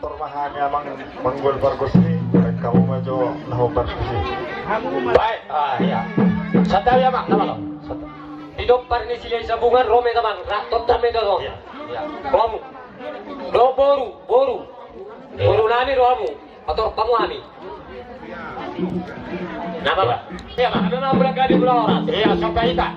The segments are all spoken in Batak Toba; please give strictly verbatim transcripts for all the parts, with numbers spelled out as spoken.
Tor ma hami amang manggol pargos ni, baen hamu ma jo na hombar tusi. Baik, ah, iya. Santabi amang, nama lo? Santabi. Di dompar ni Silahisabungan, ro ma amang, ra, totap ma amang. Iya, iya. Ro hamu. Dohot boru, boru. Iya. Boru nami ro hamu. Patorop hamu hami. Napa, Pak? Iya, Pak. Ada napa lagi di Pulau Orang? Iya, sampai kita.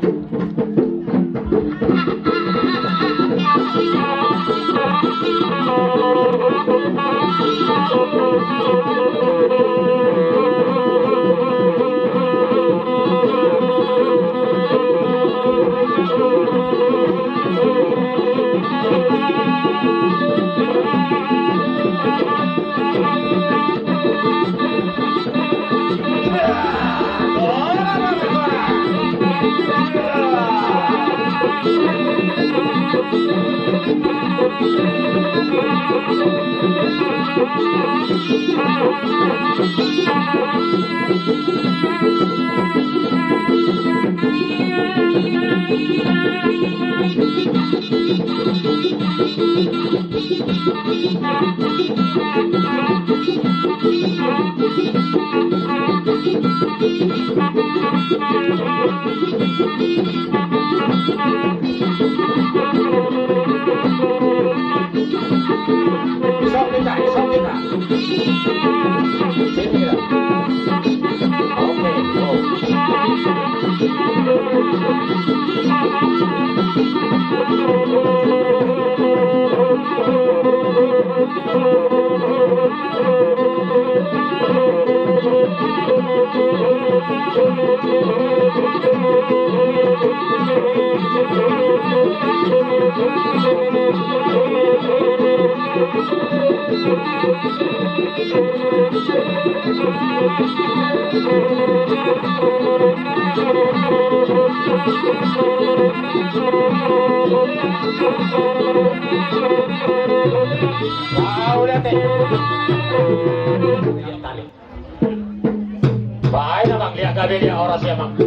Baen amang, liat gabe dia horas i amang.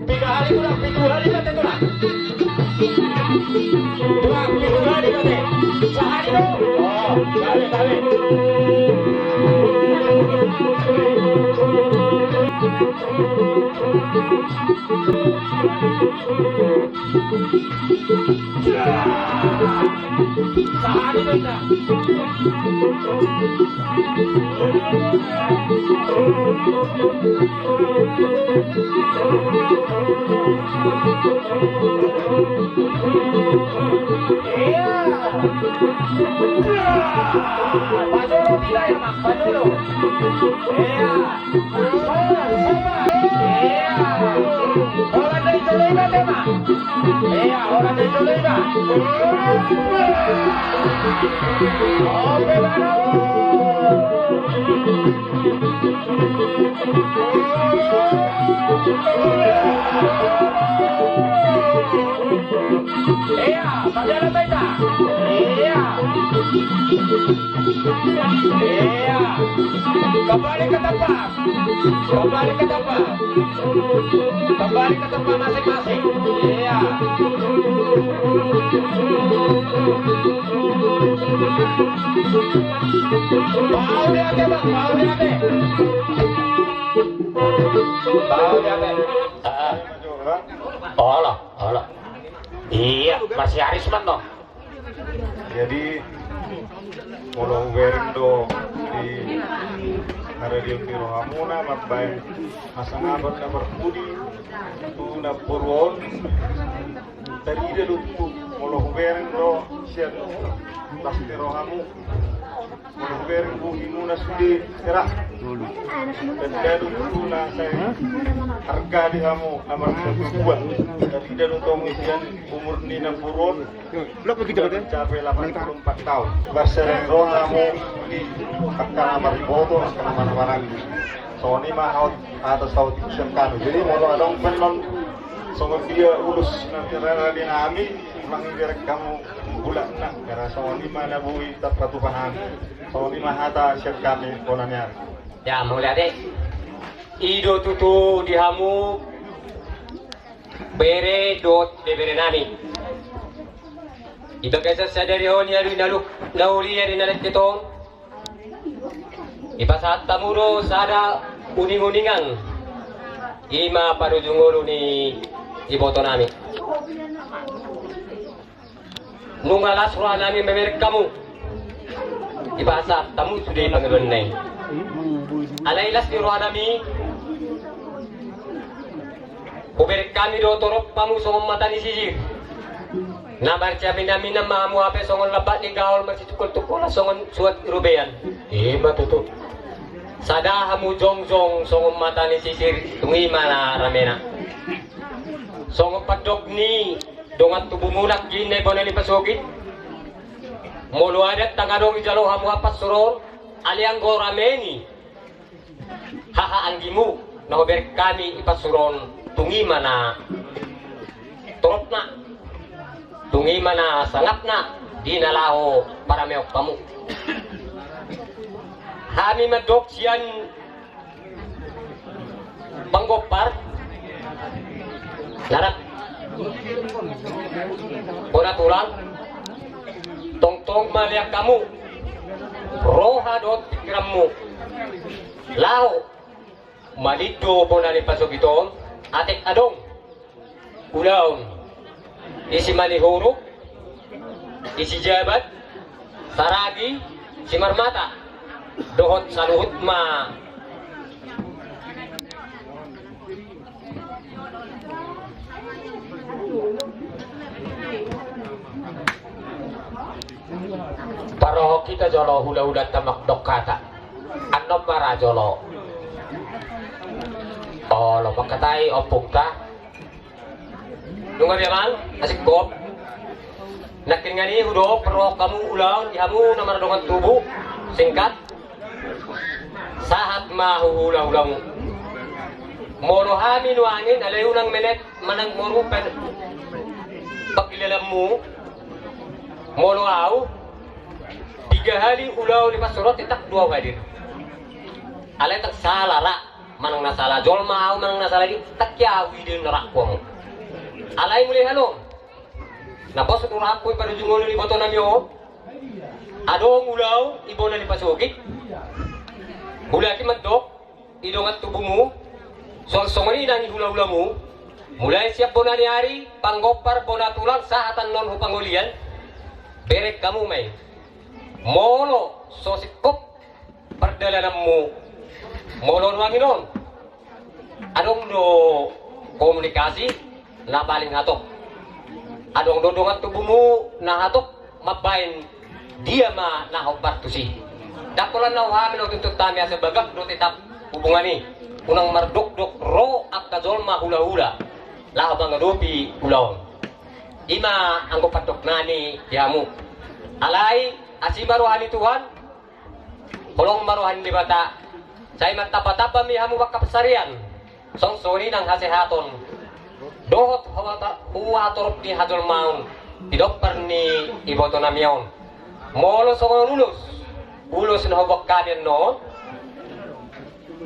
Piga hali tulang, pitu hali mate tulang. Tulang, pitu hali mate. Sahali do. Oh, gabe, gabe. Holan na i jolo iba, Tema. Iya, holan na i jolo iba. Oke, baru. Iya, masih ada peta. Iya. Iya. Kembali ke tempat. Kembali ke tempat. Kembali ke tempat masing-masing. Iya. Mau dia, Bang, mau dia. Mau dia. Heeh. Olo, olo. Iya, masih Arisman, toh. Jadi, molo hubereng do di haradeon ni rohamuna mambaen hasangapon na parpudi tu namboru on, tarida do tutu, molo hubereng do sian las ni rohamu, molo hubereng bohimuna sude, sera. Tanda do tutu na sai arga di hamu na martua, tarida do tong sian umur ni namboru on. Mencapai delapan puluh empat tahun. Marsereng roha hamu di angka na mariboto, angka na marhahamaranggi. Songon i ma hata saut sian hami. Jadi molo adong pe annon songon dia ulos na tirara di nami, mangiberek hamu bulan na, karena songon i ma na boi tarpatupa hami. Songon i ma hata sian hami bona ni ari. Ya, mauliate. I do tutu di hamu bere dohot bebere nami. Di bagasan sadari on, ia do i na uli, ia do i na lengket on. Dipasahat hamu do sada uning-uningan, i ma parujung ngolu ni iboto nami. Nunga las roha nami mamereng hamu. Dipasahat hamu sude pangidoan na i. Alai las ni roha nami, hubereng hami do torop hamu songon mata ni sisir. Na marsiamin-aminan ma hamu hape songon lambat ni gaol, marsitungkol-tungkolan songon suhat ni robean. I ma tutu. Sada hamu jongjong songon mata ni sisir, tung i ma na ramena. Songon pandok ni dongan tubumu nangkin na i bona ni pasogit. Molo adat ndang adong dijalo hamu hape pansuruon, alai anggo rame ni haha anggimu na hubereng hami i pansuruon, tung i ma na toropna, tung i ma na sangapna di na laho parameon hamu. Hami mandok sian panggompar na rap bona tulang, tongtong mauliate hamu roha dohot pingkiranmu laho malindo bona ni pasogit on. Atik adong ulaon i Simanihuruk, i Sijabat, Saragi, Simarmata dohot saluhut ma. Parohon hita jolo hula-hulanta mandok hata. Annon ma ra jolo. Olo, mangkatai ompungta. Nunga be amang, asing gop. Nangkin nga ni hudo parrohahon hamu ulaon di hamu na mardongan tubu, singkat. Sahat ma hu hula-hulamu. Molo hami nuaeng, alai unang melet manang morupen pangkilalanmu. Molo au, piga hali ulaon ni pansuruon tetap do au hadir. Alai ndang sala ra, manang na sala jolma au, manang na sala di, ndang au i di na rangku hamu. Alai mulai hano na pos do rangku i parujung ngolu ni iboto nami on. Adong ulaon i bona ni pasogit. Mulai hami mandok, i dongan tubumu, songon i nang i hula-hulamu. Mulai sian bona ni ari, panggompar, bona tulang, sahat annon hu pangolian. Bereng hamu ma i. Molo so singkop pardalananmu, molo nuaeng on adong do komunikasi na paling hatop. Adong do dongan tubumu na hatop mambaen dia ma na hombar tusi. Ndang pola na hami na tuntut hami asa bagak do tetap hubungan i. Unang mardokdok ro angka jolma hula-hula laho mangadopi ulaon. I ma anggo pandok nami di hamu. Alai asi ma roha ni Tuhan, holong ma roha ni Debata, sai martamba-tamba ma i hamu angka pansarian, songon i nang hasehaton dohot huatorop ni hajolmaon di pinompar ni iboto nami on. Molo songon ulos, ulos na huboan hami annon,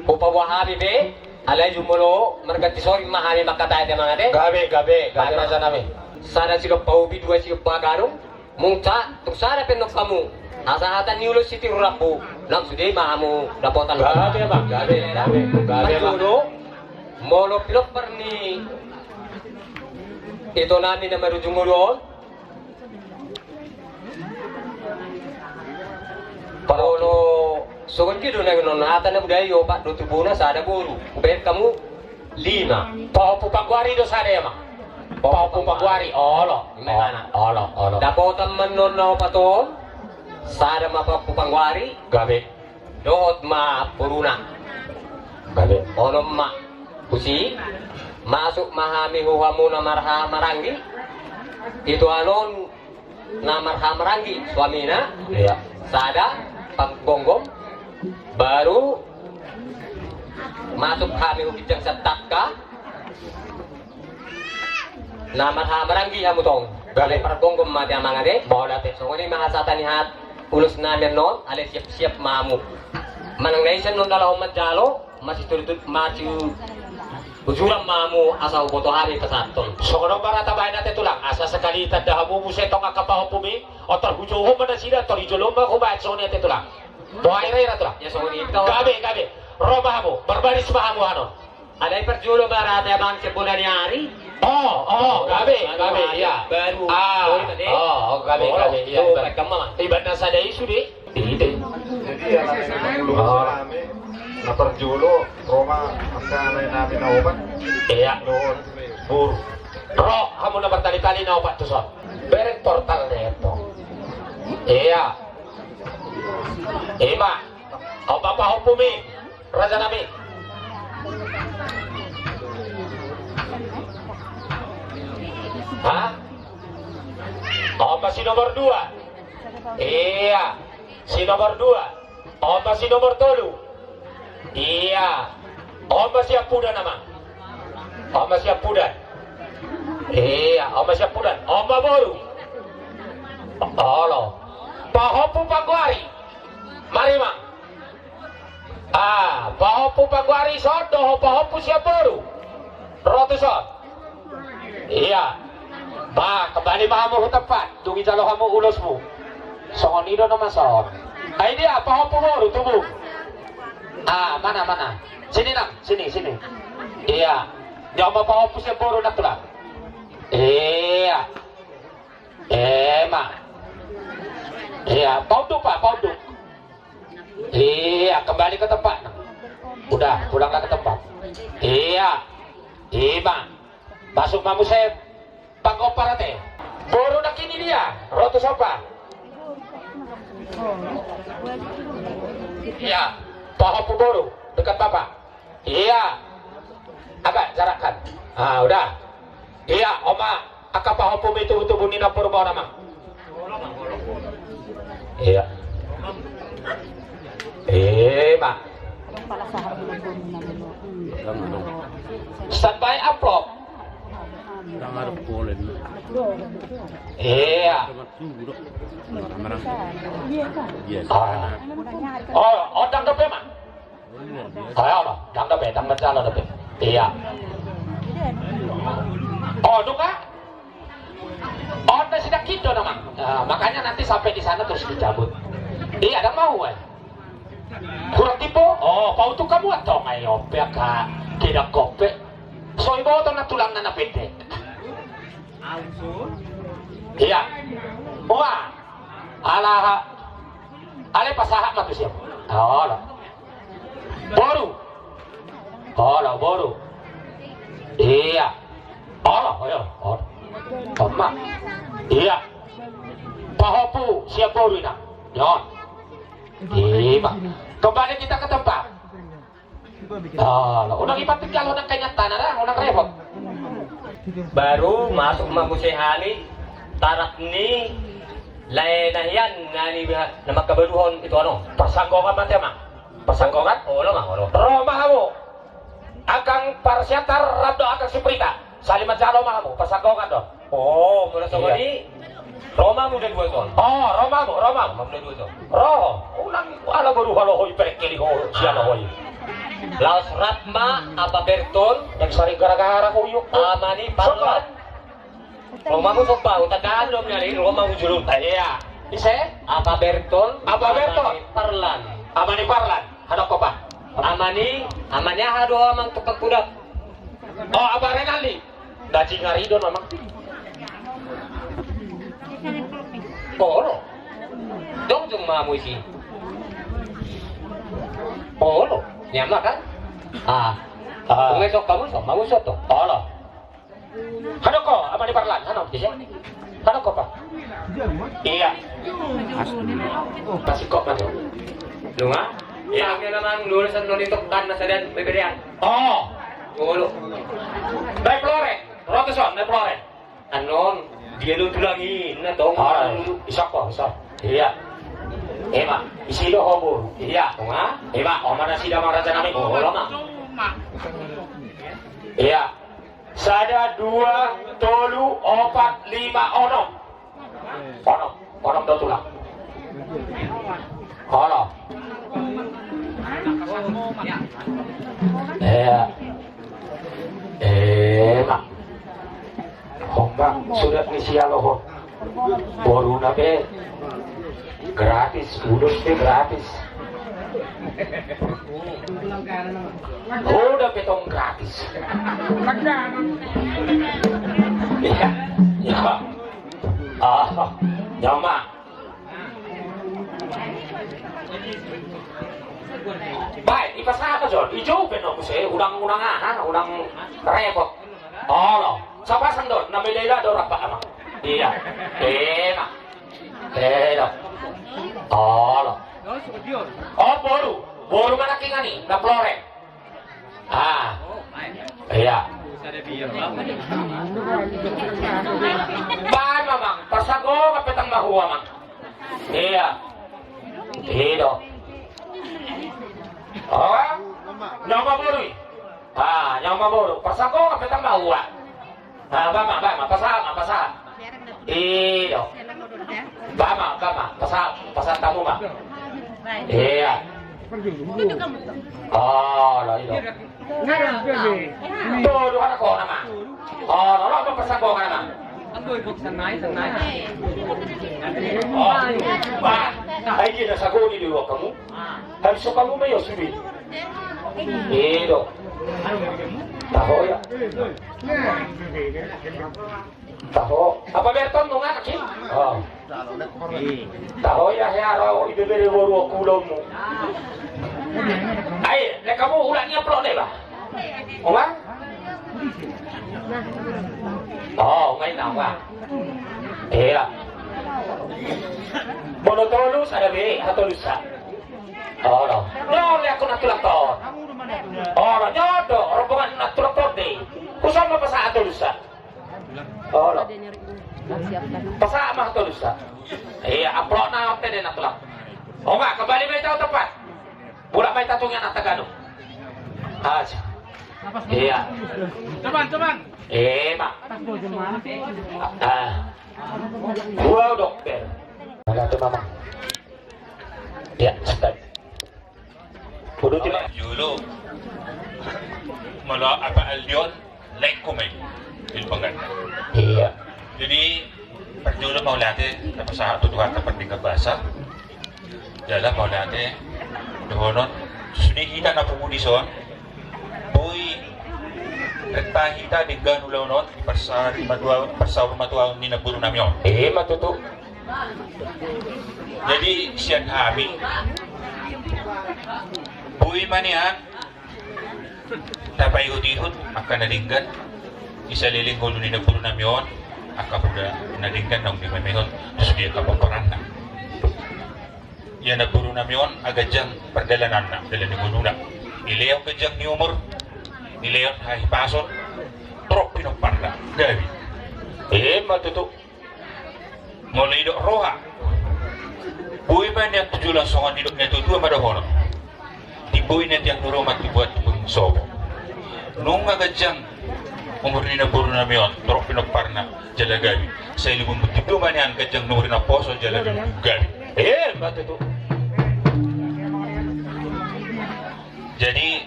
hupaboa hami be, alai jumolo marganti soring ma hami mangkatai, ate amang ate. Gabe, gabe, gabe raja nami. Sada silompa ubi, dua silompa gadong. Mungka tung sada pe annon hamu, asa hata ni ulos sitiru rambu, nang sude ma hamu dapotan. Gabe ma, gabe, gabe, gabe ma. Parjolo, molo pinompar ni ito nami na marujung ngolu on. Molo songon dia do na ingonan hata na budaya, opat do tubuna, sada boru. Hubereng hamu lima. Pahompu panggoari do sada i ma. Pahompu panggoari, olo. Ima i mana? Olo, olo. Dapotan ma annon na opat on, sada ma pahompu panggoari. Gabe. Dohot ma boruna. Gabe. Onom ma. Tusi, masuk ma hami hu hamu na marhaha maranggi. Ito annon na marhaha maranggi suamina. Iya. Sada, panggonggom. Baru masuk hami hu ginjang sian tangka. Na marhaha maranggi hamu tong. Gabe. Pargonggom ma, ate amang ate. Mauliate. Songon i ma hasahatan ni hata ulos nami annon, alai siap-siap ma hamu. Manang na ise annon na laho manjalo, masitudut, masiujuran ma hamu asa huboto hami pasahathon. Songon on ma ra tabaen, ate tulang, asa sakali tanda hamu muse tong angka pahompu i, on tar hujou ma nasida, tar hujou ma hubaen, songon i ate tulang. Boha ira-ira tulang? Ya, songon i. Gabe, gabe. Ro ma hamu, marbaris ma hamu anon. Alai parjolo ma rade amang sian bona ni ari. Oh, oh, gabe, gabe, iya. Baru. Ah, oh, gabe, gabe, iya. Ibarat na sada i sude. Jadi ala ni na mangulung sian nami, na parjolo ro ma angka lae nami na opat. Iya. Dohot boru. Ro hamu na martali-tali na opat tuson. Bereng portal na i. Iya. Ima. Opat pahompumi. Raja nami. Ha? Opat si nomor dua. Iya. Si nomor dua. Opat si nomor tolu. Iya. Opat si ampudan, amang. Opat si ampudan. Iya, opat si ampudan. Opat boru. Olo. Pahompu panggoari. Mari, mang. Ah, pahompu panggoari son dohot pahompu sian boru. Ro tuson. Iya. Ba, kembali ma hamu tu tempat. Dung dijalo hamu ulosmu. Songon i do nama son. Ai dia, pahompu boru, tubu. Ah, mana, mana? Sini, nang. Sini, sini. Iya. Dia ma pahompu sian boru, nang, tulang. Iya. Ima. Iya, paunduk, Pak, paunduk. Iya, kembali ke tempat. Udah, pulanglah ke tempat. Iya. Ima. Masuk ma muse panggompar ate. Boru nangkin i dia, ro tuson, Pak. Iya. Pahompu boru, dekat Bapak. Iya. Agak jarakkan. Ah, udah. Iya, on ma angka pahompumi tubu-tubu ni na purba on, amang. Iya. Ima. Standby amplop. Iya. Ah. Oh, oh, ndang dope, mang. Ayo, ndang dope, ndang manjalo dope. Iya. Oh, dung, Kak? Oh, ndang sidangkit do, amang. Ah, makanya nanti sampai di sana terus dicabut. Iya, ndang mau, eh. Kurang timbo? Oh, pautuk hamu antong, ayo, pe, Kak. Tidak kope. So iboto na tulangna na pendek. Iya. Wah. Ala, alai pasahat ma tu siap. Olo. Boru. Olo, boru. Iya. Olo, olo, olo. Toma. Iya. Pahompu siap boru ina. Yon. Ima. Kembali kita ke tempat. Ah, unang ipatik kalau nang kayaknya tanah dah, unang repot. Baru masuk ma muse hali tarak ni lae na hian na ni na mangkabaduhon itu ano. Persanggongan mate, mang. Persanggongan? Olo, mang, olo. Ro ma hamu. Angkang Parsiantar rap dohot angkang Siprita. Salim manjalo ma hamu, persanggongan do. Oh, mula songon i. Ro ma hamu da dua ton. Oh, ro ma hamu, ro ma hamu. Ro ma hamu da dua ton. Ro, unang ala boru halohoi, perekkeli ho, sian halohoi. Laos rap ma Apa Berton. Yang sari gara-gara ho yuk. Ama ni Parlan. Ro ma hamu somba, uta dalo ni ari, ro ma hamu jolo. Iya. Ise? Apa Berton. Apa Berton. Ama ni Parlan. Ama ni Parlan. Hadok ko, Pak. Ama ni, ama ni aha do, amang, tukang kuda. Oh, Apa Renaldi. Dajing ari do nama. Olo. Jongjong ma hamu isi. Olo. Nian ma kan? Ah. Ah. Ungesok kamu so, mau soto. Olo. Hadok ko, Ama ni Parlan, hadok, bisa? Hadok ko, Pak. Iya. Kasih kok, Pak. Lu, Mak? Iya. Oke, Mak, dulu sen noni tok kan, masa dan bebedean. Oh. Dulu. Dai Flore, ro tuson, Dai Flore. Anon, dia lu tulangi, na tong. Ah, isok ko, isok. Iya. Ima, isi do ho boru. Iya. Ima, ima, on ma nasida, amang raja nami. Oh, olo, Mak. Iya. Sada, dua, tolu, opat, lima, onom. Onom, onom do tulang. Olo. Iya. Ima. Homba, sudah ni sialo ho. Boruna be. Gratis, ulos pe gratis. Uda pe tong gratis. Iya, iya. Ah, ya ma. Baik, dipasahat jo, dijou pe nang muse, unang, unang aha, unang repot. Olo, sapasang do, na mila-ila do rap, Amang. Iya. Eh, ma. Eh, do. Olo. Oh, boru. Boru ma nangkiningan i, na Floreng. Ah. Iya. Baen ma, Amang, pasahat do, petang mahua, Amang. Iya. Iya do. Oh. Nyawa boru i. Ah, nyawa boru. Pasahat do, petang mahua. Ah, baen ma, baen ma, pasahat ma, pasahat. Iya. Baen ma, baen ma, pasahat, pasahat hamu ma. Iya. Oh, lo, iya. Tuh, dua anak kau nama. Oh, lo, lo, pasahat kau nama. Oh, bah, ai dia na sagoni di luar kamu. Habis so kamu mayo subi. Iya do. Taho ya. Taho. Apa berton dong anak ini? Oh. Taho ya, ya, ro, ibebere boru aku lomu. Ai, ne kamu ulang ni upload ne, bah. Ulang? Oh, main apa? Iya. Bono tolu sada be, ha tolu sa. Oh, no. No, le aku na tulang ton. Oh, no, nyodo, rombongan na tulang ton de. Husama pasahat ha tolu sa. Oh, no. Pasahat ma ha tolu sa. Iya, upload na, oke de na tulang. Oh, ma, kembali ma hita tu tempat. Mulak ma hita tu nang tagano. Aja. Iya. Teman, teman. Eh, ma. Ah. Gua dokter. Mana tu mama? Ya, start. Kudu ti ma. Jolo. Molo apa aldion, like, komen. Ilbangan. Iya. Jadi, parjolo mauliate tapasahat tu Tuhanta pardenggan basa. Jala mauliate dohonon, sude hita na pungu dison, boi renta hita denggan ulaon on di parsaur matua, parsaur matua ni namboru nami on. Eh, ma tutu. Jadi sian hami, boi ma nian tapaihut-ihut angka na denggan di saleleng ngolu ni namboru nami on, angka poda na denggan naung dimemehon tu sude angka pomparanna. Ia namboru nami on, a ganjang pardalananna, dalan ni ngoluna. Dilehon ganjang ni umur, dilehon hahipason, torop pinomparna, gabe. Eh, ma tutu. Molo didok roha, boi ma nian tu joloan, songon didok ni natua-tua ma dohonon. Timbo i na tiang ni roha, mantibuan tu punggung sopo. Nunga ganjang umur ni namboru nami on, torop pinomparna jala gabe. Sai lumbung timbo ma nian ganjang ni umur, naposo jala gabe. Eh, ma tutu. Jadi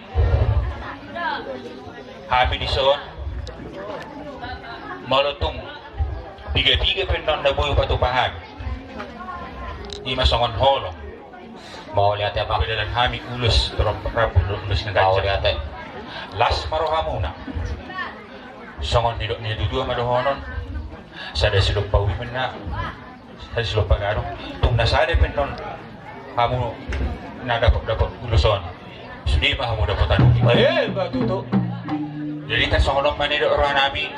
hami dison, molo tung piga-piga pe annon na boi hupatupa hami, ima songon holong. Mauliate, Amang. Padalan hami ulos, torop rap ulos na ganjang. Mauliate. Las ma rohamuna. Songon didok ni natua-tua ma dohonon, sada silompa ubi ma na, sada silompa gadong. Tung na sada pe annon hamu na dapot-dapot ulos on, sude ma hamu dapotan ubi. Eh, ma tutu. Jadi tarsongon on ma na didok roha nami,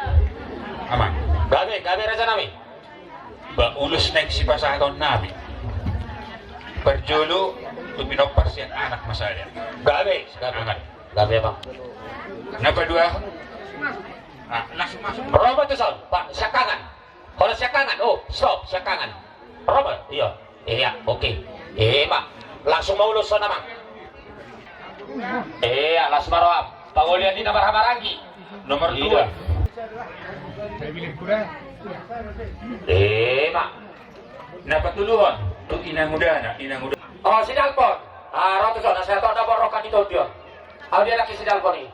Amang. Gabe, gabe, raja nami. Ba ulos naeng sipasahaton nami, parjolo tu pinompar sian anak ma sada. Gabe, gabe. Anak. Gabe, Amang. Na paduahon. Ah, langsung masuk. Ro ma tu son, Pak, siangkangan. Holan siangkangan. Oh, stop, siangkangan. Ro ma, iya. Iya, oke. Eh, ma. Langsung ma ulos on, Amang. Iya, las ma roham. Pangolian ni na marhahamaranggi. Nomor dua. Eh, ma. Na patoluhon tu inangudana, inanguda. Oh, si Dalpon. Ah, ro tu son, na sai tong dapot rokan di tondi on. Au dia laki si Dalpon i.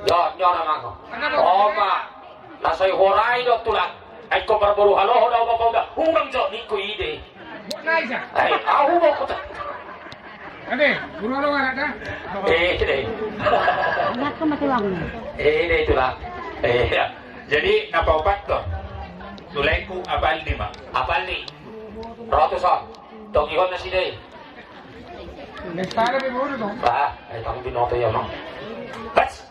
Yo, nyo na mango. Oma, na sai horai do tulang. Ai ko parboru haloho do bapa uda. Unang jo ningku ide. Hei, ahu mau kota. Ade, guru alo anak dah. Eh, deh. Anak ke mati wangi. Eh, deh itulah. Eh, ya. Jadi, na paopat to. Tulaiku apal lima. Apal ni. Rotus on. Togihon na sidai. Next time, be bodoh dong. Ah, eh, tanggung binoto ya, Mang. Pas.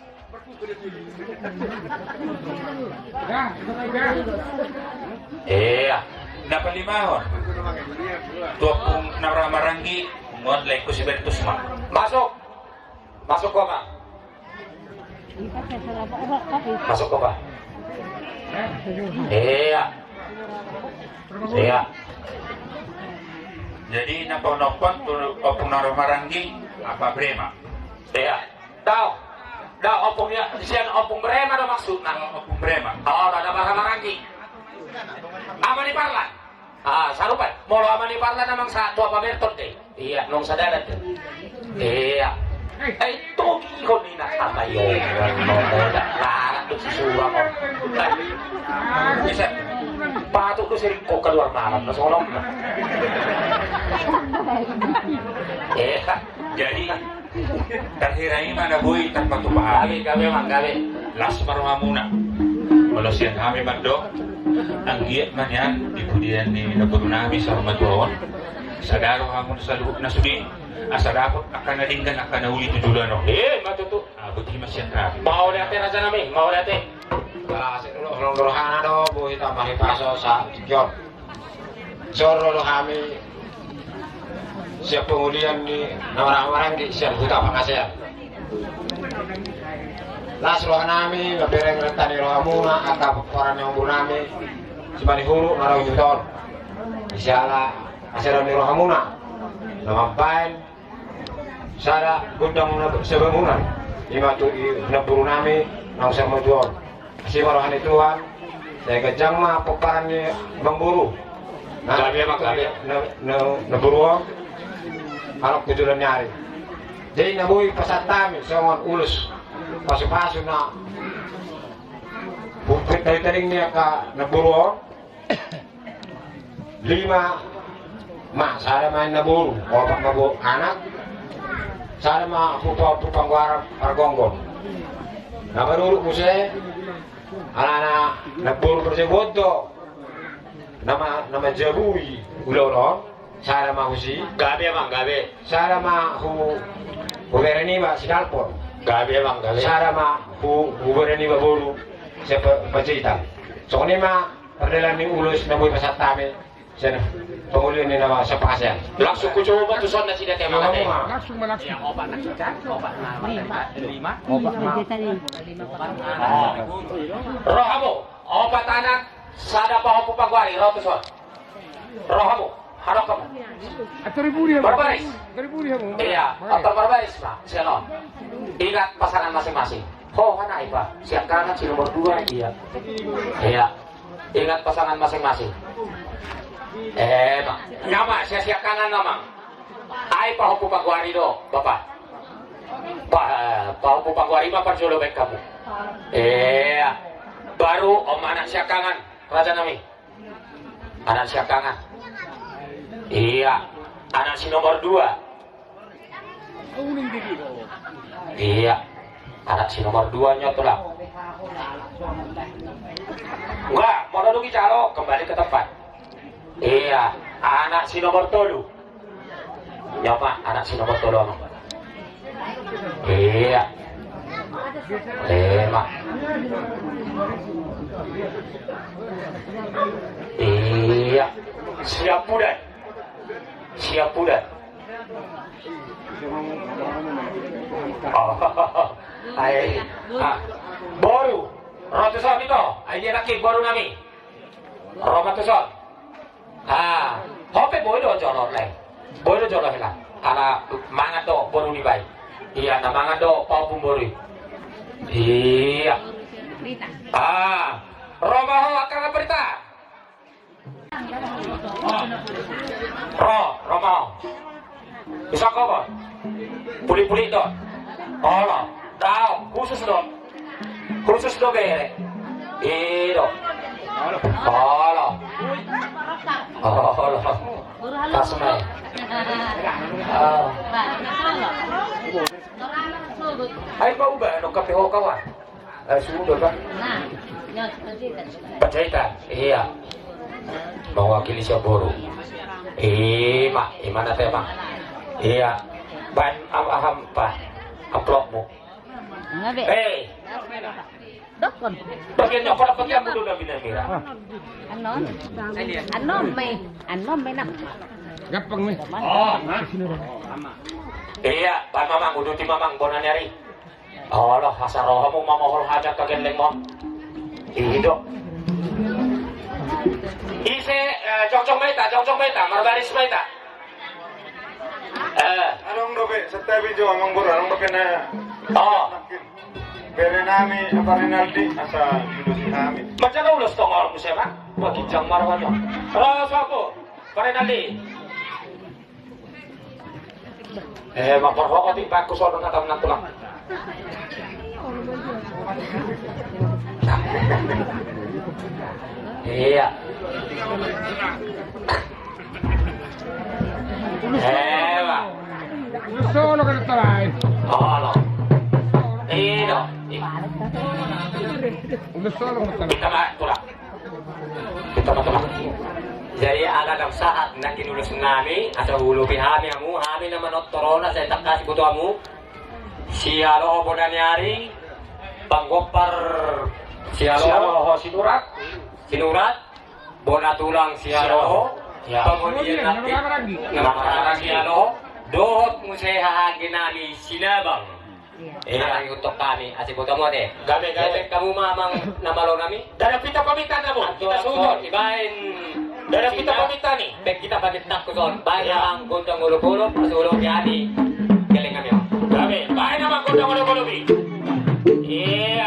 Iya, na palimahon. Tu ompung na ra maranggi, ngon lae ku si Bertus ma. Masuk. Masuk ko ma. Masuk ko ma. Iya. Iya. Jadi na paonomhon tu ompung na ra maranggi, apa brema. Iya. Dao, dao, ompung ya, sian ompung Brema do maksudna. Ompung Brema. Oh, na ra maranggi. Ama ni Parlan. Ah, sarupa. Molo ama ni Parlan amang sa tua pamerton deh. Iya, nung sadadat deh. Iya. Eh, togihon ni na ama yo. Larat tu si Sura mo. Bisa. Patut tu sering kok keluar malam na solom. Iya, jadi Tarhira i ma na boi tarpatupa hami. Gabe, gabe, Amang, gabe. Las ma rohamuna. Molo sian hami mandok, anggiat ma nian di pudian ni naboru nami saurmatua on. Sada rohamuna saluhutna sude. Asa dapot angka na denggan angka na uli tu joloan on. Eh, ma tutu. Ah, boti ma sian hami. Mauliate raja nami, mauliate. Bah, sik dulu, holong rohana do, boi tamba hipaso sa, John. Jolo do hami sian pangulian ni na ra maranggi sian Huta Pangasean. Las roha nami mambereng renta ni rohamuna angka pomparan ni ombu nami Simanihuru na ro di huta on. Siala haseron ni rohamuna na mambaen sada gondang na sabangunan, i ma tu i naboru nami naung saurmatua on. Asi ma roha ni Tuhan, sai ganjang ma pomparan ni amangboru. Na, gabe, Amang, gabe. Na, na, naboru on, halak tu joloan ni ari. Jadi na boi pasahat hami songon ulos pasupasu na hupit dari tading ni angka naboru on. Lima ma, sada ma naboru, opat ma bo anak, sada ma hupa, hupa panggoaran pargonggon. Na parorot muse, alana naboru parjabu do, nama, nama jabui ulaon on, sada ma husi. Gabe, Amang, gabe. Sada ma hu, hubereniba si Dalpon. Gabe, Amang, gabe. Sada ma hu, hubereniba boru sian Panjaitan. Songon i ma pardalan ni ulos na boi pasahat hami sian pangulian ni na sian Pangasean. Langsung hucoba tu son nasida, Amang. Langsung ma, langsung. Opat ma. Lima. Opat ma. Ro hamu, opat anak, sada pahompu panggoari, ro tu son. Ro hamu, hadok hamu. Atur i buri hamu. Marbaris. Atur i buri hamu. Iya, atur marbaris ma sian on. Ingat pasangan masing-masing. Ho, hana i pa, siangkangan si nomor dua dia. Iya. Ingat pasangan masing-masing. Eh, ma. Nama, siangkangan nama. Ai pahompu panggoari do, Bapa. Pa, pahompu panggoari ma parjolo baen hamu. Iya. Baru on ma anak siangkangan, raja nami. Anak siangkangan. Iya. Anak si nomor dua. Iya. Anak si nomor dua nyo tulang. Enggak, molo dung dijalo, kembali ke tempat. Iya. Anak si nomor tolu. Nyo ma, anak si nomor tolu, Amang. Iya. Iya, Mak. Iya. Siap udan. Siap udan. Oh, ai. Ah. Boru. Ro tu son ito. Ai dia laki boru nami. Ro ma tu son. Ah, hope boi do jolo, le. Boi do jolo hela. Ala mangan do boru niba i. Iya, na mangan do pahompu boru i. Iya. Ah, ro ma ho angka na berita. Ro, ro ma ho. Bisa ko, Bos? Puli-puli do. Olo, dao, khusus do. Khusus do bere. I do. Olo. Oh, olo. Pas ma i. Oh. Ai, bau ba, no kape ho kawan. Eh, sudah, Bang. Nah, ya, Panjaitan. Panjaitan, iya. Mewakili siap boru. Ima, ima na tema. Iya. Ban, am-, aham, pa. Amplopmu. Enggak, Be. Eh. Dokon. Bagian nyokot apa dia mudu na bina mira? Anon. Anon, mai. Anon, mai, nak. Gampang, mai. Oh, nah. Iya, Pak Mamang, uduti Mamang, bona ni ari. Olo, asa rohamu mamohol hajat ka gellengmon. Ido. Ise, eh, jongjong ma hita, jongjong ma hita, marbaris ma hita. Eh. Adong dope, santabi jo amang boru, adong dope na. Oh. Bere nami, apa Rinaldi, asa diuduti nami. Macam na ulos tongol muse, Pak? Paginjang marwanya. Eh, sapu. Pak Rinaldi. Eh, mamparhoko ti bakku sono na tam na tulang. Iya. Eh, Pak. Ulos solo kan terai. Olo. Ido. Ulos solo kan terai. Kita, Pak, tulang. Kita, Pak, tulang. Jadi ala dang sahat na tinulis nami, asa hulobi hami hamu, hami na manortor on, asa ditangkasi boto hamu. Sialoho bona ni ari, panggompar Sialoho. Sialoho Sinurat. Sinurat, bona tulang Sialoho. Sialoho. Ya. Pangolian na marhaha Sialoho. Dohot muse haha anggi nami Sinabang. Iya. Iya, ihuthon hami, asi boto hamu ate. Gabe, gabe. Gabe hamu ma amang na malo nami. Dada pita pamitan na bo. Anto, kita suhut. Dibaen. Dada pita pamitan ni. Baen hita pamit tangkuson. Baen amang gondang olop-olop, asi olop ya di. Geleng kami. Gabe, baen amang gondang olop-olop i. Iya.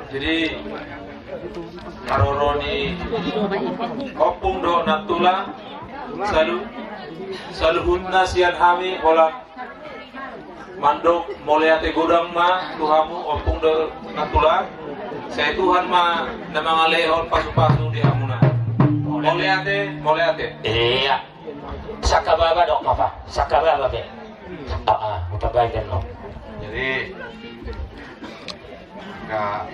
Jadi, haroro ni ompung dohot nantulang, salu-, saluhutna sian hami holan mandok mauliate godang ma tu hamu ompung dohot nantulang. Sai Tuhan ma na mangalehon pasupasu di hamuna. Mauliate, mauliate. Iya. Sangkababa dok apa? Sangkababa be. Ah, ah, mutabaikan lo. Jadi, ka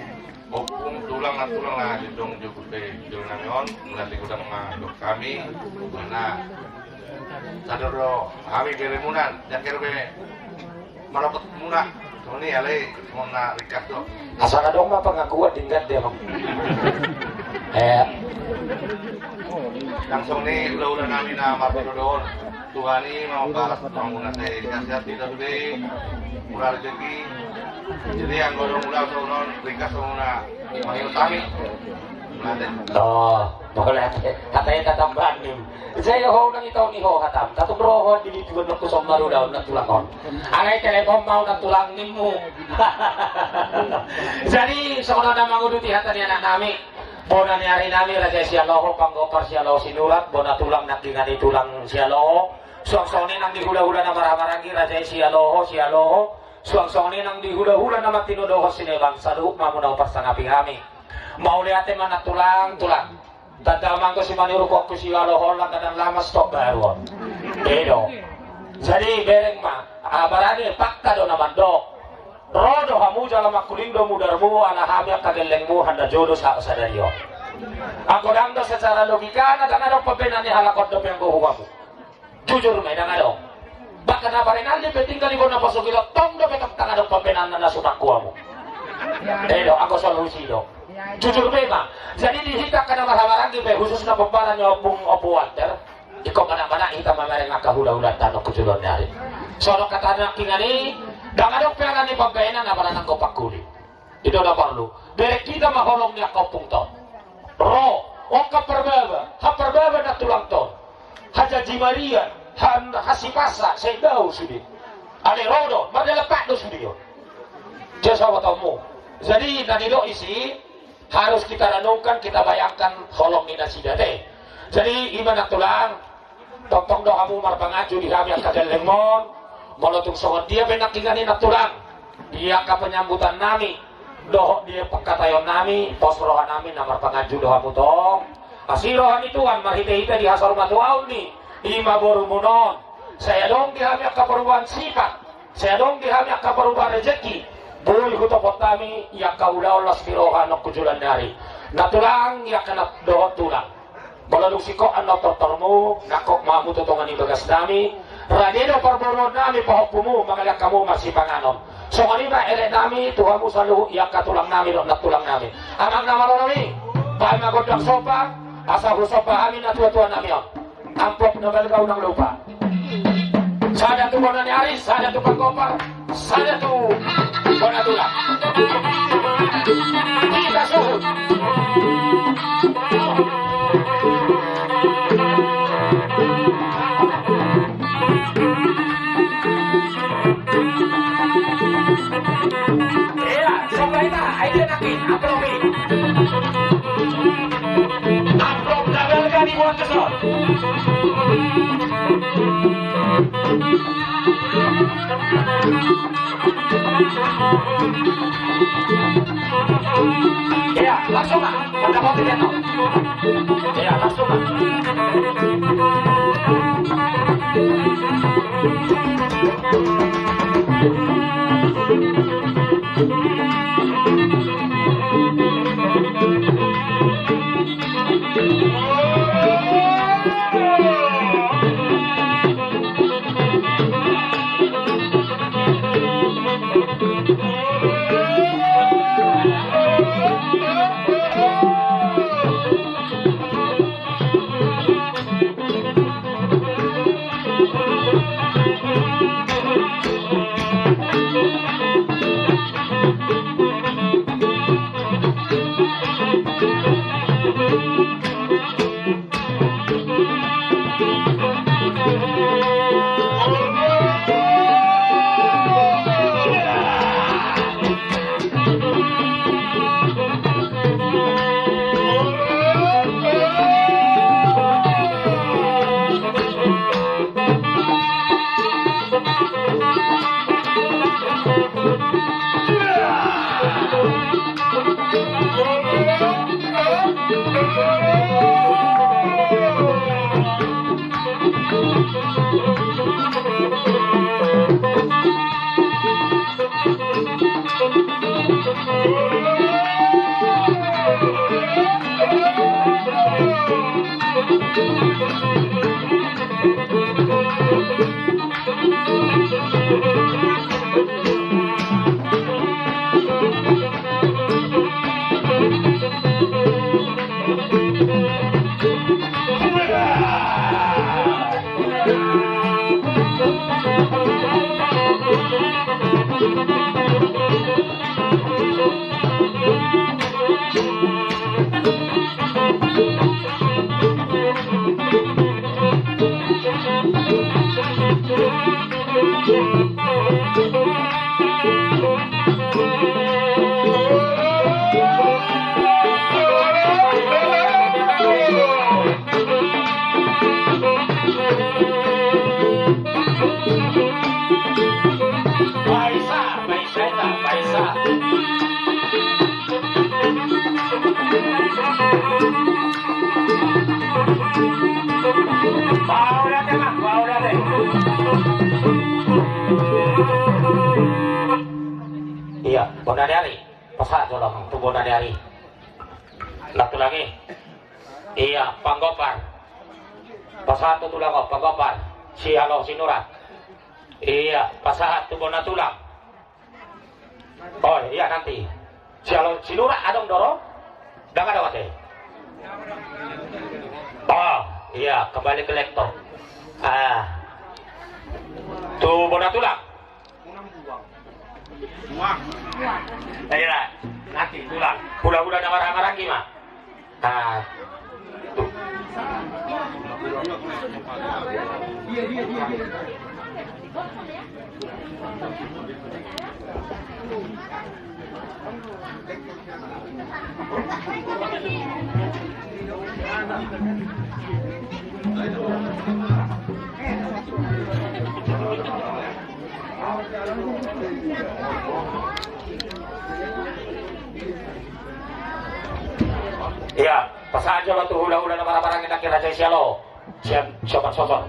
ompung, tulang, nantulang na adong di jolo nami on, mauliate godang ma dok hami. Mana sadar do hami beremuna, jangkir be. Marapot muna. Songon i alai, songon na ringkas do. Asa na adong ma pangakuan denggan dia, Bang. Eh. Langsung ni hulahula nami na mardodo on. Tuhan i ma mambalas tu hamuna, sai sehat-sehat hita sude, murah rezeki. Jadi anggo adong hulahula songon on, ringkas songon na mangihuthon hami. Mauliate. Oh, mauliate. Hata i tatambahan ni. Sai ho unang itaon i ho hatam. Tatung ro ho di lingkungan nokku somba ruda on nantulang on. Alai telepon ma ho nantulang nimmu. Jadi songon on na manguduti hata ni anak nami. Bona ni ari nami, raja i Sialoho, panggompar Sialoho Sinurat, bona tulang nangkiningan i tulang Sialoho. Suang songon i nang di hulahula na marhahamaranggi, raja i Sialoho, Sialoho. Suang songon i nang di hulahula na martinodohon sineban, saluhut ma muna huparsangapi hami. Mauliate ma nantulang, tulang. Tanda ma anggo simanuruk on tu Sialoho on langganan lama stop baru on. I do. Jadi bereng ma, ah, barani pakka do na mandok. Ro do hamu jala mangkuling do mudarmu, ala hami angka gellengmu, handa jo do sa-, sadari on. Anggo ndang do secara logika, na ndang adong pambahenan ni halak on dope anggo huamu. Jujur ma i, ndang adong. Bahkan na parinanli pe tinggal di bona poso gilo tong dope tong ndang adong pambahenan na sumak huamu. I do, anggo solusi do. Jujur memang. Jadi di hita angka na marhahamaranggi pe khususna pomparan ni ompung Ompu Walter. Ingkon manang-manang hita mamereng angka hulahulanta nongku joloan ni ari. Songon hata nangkiningan i, ndang adong pe ala ni pambahenan apala nanggo pangkuling. I do na porlu. Bereng hita ma holong ni angka ompungta on. Ro, angka parbaba, hamparbaba nantulangta on. Hajanjimaria, han-, hasipasa, sai dao sude. Alai ro do, mardalan pat do sude on. Jadi sahabat ommu. Jadi na nidok i si, harus kita renungkan, kita bayangkan holong ni nasida te. Jadi i ma nantulang, tongtong do hamu marpanganju di hami angka gellengmon. Molo tung songon dia pe nangkiningan i nantulang, di angka penyambutan nami dohot di pangkataion nami, pos roha nami na marpanganju do hamu tong. Asi roha ni Tuhan marhitehite di hasorumatua on ni, i ma borumuna on. Sai adong di hami angka perubahan sipat. Sai adong di hami angka perubahan rejeki, boi hutopot hami i angka ulaon las ni roha nongku joloan ni ari. Nantulang i angka na dohot tulang. Molo dung singkop annon tortormu, nangkok ma hamu tu tonga ni bagas nami. Rade do parboruon nami pahompumu, mangalean hamu marsipanganon. Songon i ma elek nami tu hamu saluhut i angka tulang nami dohot nantulang nami. Amang na marorot i, baen ma gondang somba, asa husomba hami natuatua nami on. Amplop na balga unang lupa. Sada tu bona ni ari, sada tu panggompar, sada tu bona tulang. Hita suhut. Iya, somba hita, ayo nanti, amplop i. Amplop na balga. Iya, langsung, Pak. Pada mau tidak tahu. Iya, langsung, Pak. Paisa, paisa, paisa. Paulate, Mak, paulate. Iya, bona ni ari. Pasahat jolo tu bona ni ari. Nantulang i. Iya, panggompar. Pasahat tu tulang on, panggompar. Sialo Sinurat. Iya, pasahat tu bona tulang. Oh, iya, nanti. Sialo Sinurat adong do ro? Ndang adong ate. Oh, iya, kembali ke laptop. Ah. Tu bona tulang. Iya, nanti tulang. Hula-hula na marhaha maranggi ma. Ah. Iya, pasahat jolo tu hula-hula na marhaha maranggi nangkin, raja i sialo. Sian Siopat Soson.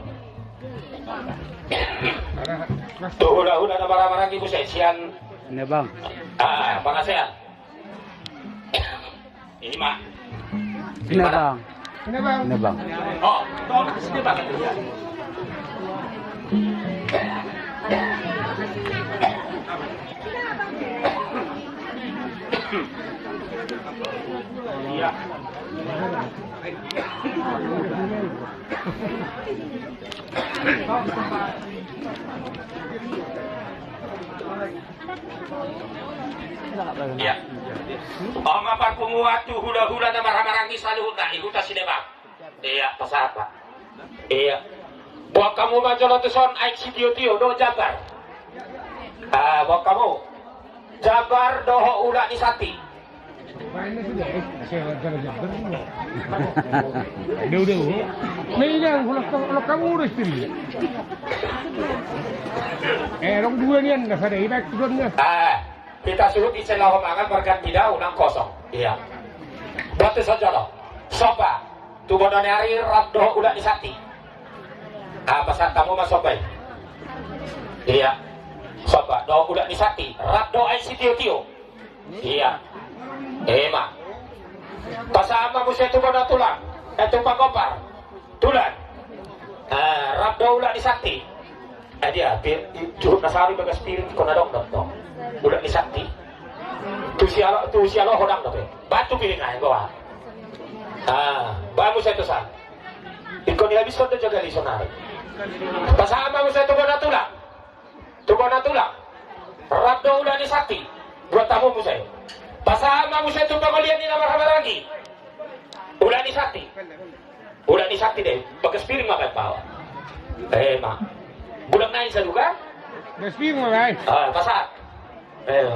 Tu hula-hula na marhaha maranggi muse sian Nebang. Ah, Pangasean. Ima. Nebang. Nebang. Oh, oh, Nebang. Iya. Iya. Oma parpunguan tu hula-hula na marhaha maranggi saluhutna, i huta Sidebang. Iya, pasahat, Pak. Iya. Boan hamu ma jolo tuson aek sitio-tio dohot jambar. Ah, boan hamu. Jambar dohot ula ni santi. Dia udah. Nah, ini yang ulang, ulang kamu udah istri. Eh, orang dua nian, nah, sada ibak, dua nian. Ah, hita suhut ise laho mangan marga Pida unang kosong. Iya. Batu sajo lo. Soba. Tu bona ni ari rap dohot ula ni santi. Ah, pasahat hamu ma soba i. Iya. Soba dohot ula ni santi. Rap dohot ai sitio-tio. Iya. Ema. Pasahat ma muse tu bona tulang. Eh, tu pangopar. Tulang. Ah, rap dohot ula ni santi. Eh, dia, pi-, i-, juhut na saru bagas piring, ingkon adong do tong. Ula ni santi. Tu sialo, tu sialo hodang do pe. Batu piring ai, goa. Ah, baen muse tu san. Ingkon dihabiskon do jagal i sonari. Pasahat ma muse tu bona tulang. Tu bona tulang. Rap dohot ula ni santi. Buat hamu muse. Pasahat ma muse tu pangolian ni na marhahamaranggi. Ula ni santi. Ula ni santi do i. Bagas piring ma baen baoa. Ema. Bulan nai saduka. Bagas piring ma baen. Ah, pasahat. Eh.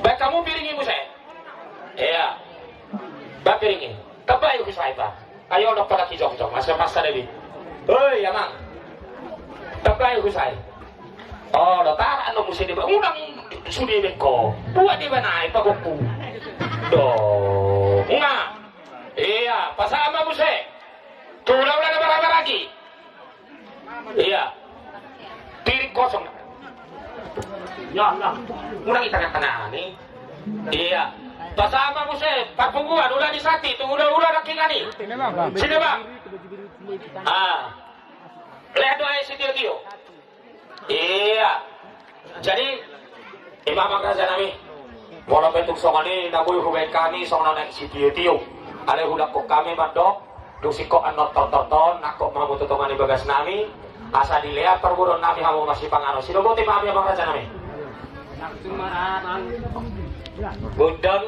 Baen hamu piring i muse. Iya. Baen piring i. Tambai husai, Pak. Ayo, nang pala kijongjong, masa-masa da be. Oi, amang. Tambai husai. Oh, lo tara no muse deba. Unang sude be ko. Buat deba nai pagokku. Do. Nga. Iya, pasahat ma muse. Tulang ula na marhahamaranggi. Iya. Piring kosong. Ya Allah. Unang i tangah-tangah ni. Iya. Pasahat ma muse, parpunguan, ula ni santi, tu ula-ula nangkiningan i. Sini, Bang. Sini, Bang. Ah. Lehon do ai sitio-tio. Iya. Jadi, ima amang raja nami. Molo pe tung songon i na boi hubaen hami songon na naeng sitio-tio. Alai hulangkon hami mandok, dung singkop annon tortor on, nangkok ma hamu tu tonga ni bagas nami, asa dilehon parboruon nami hamu masipanganon. Sidoboti ma hami amang raja nami. Gondang.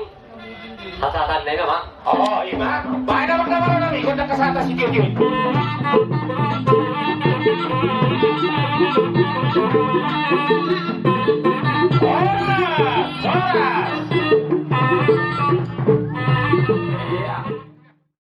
Hata-hata na i ma. Oh, ima. Baen amang raja nami, gondang pasahat sitio-tio. Horas, horas.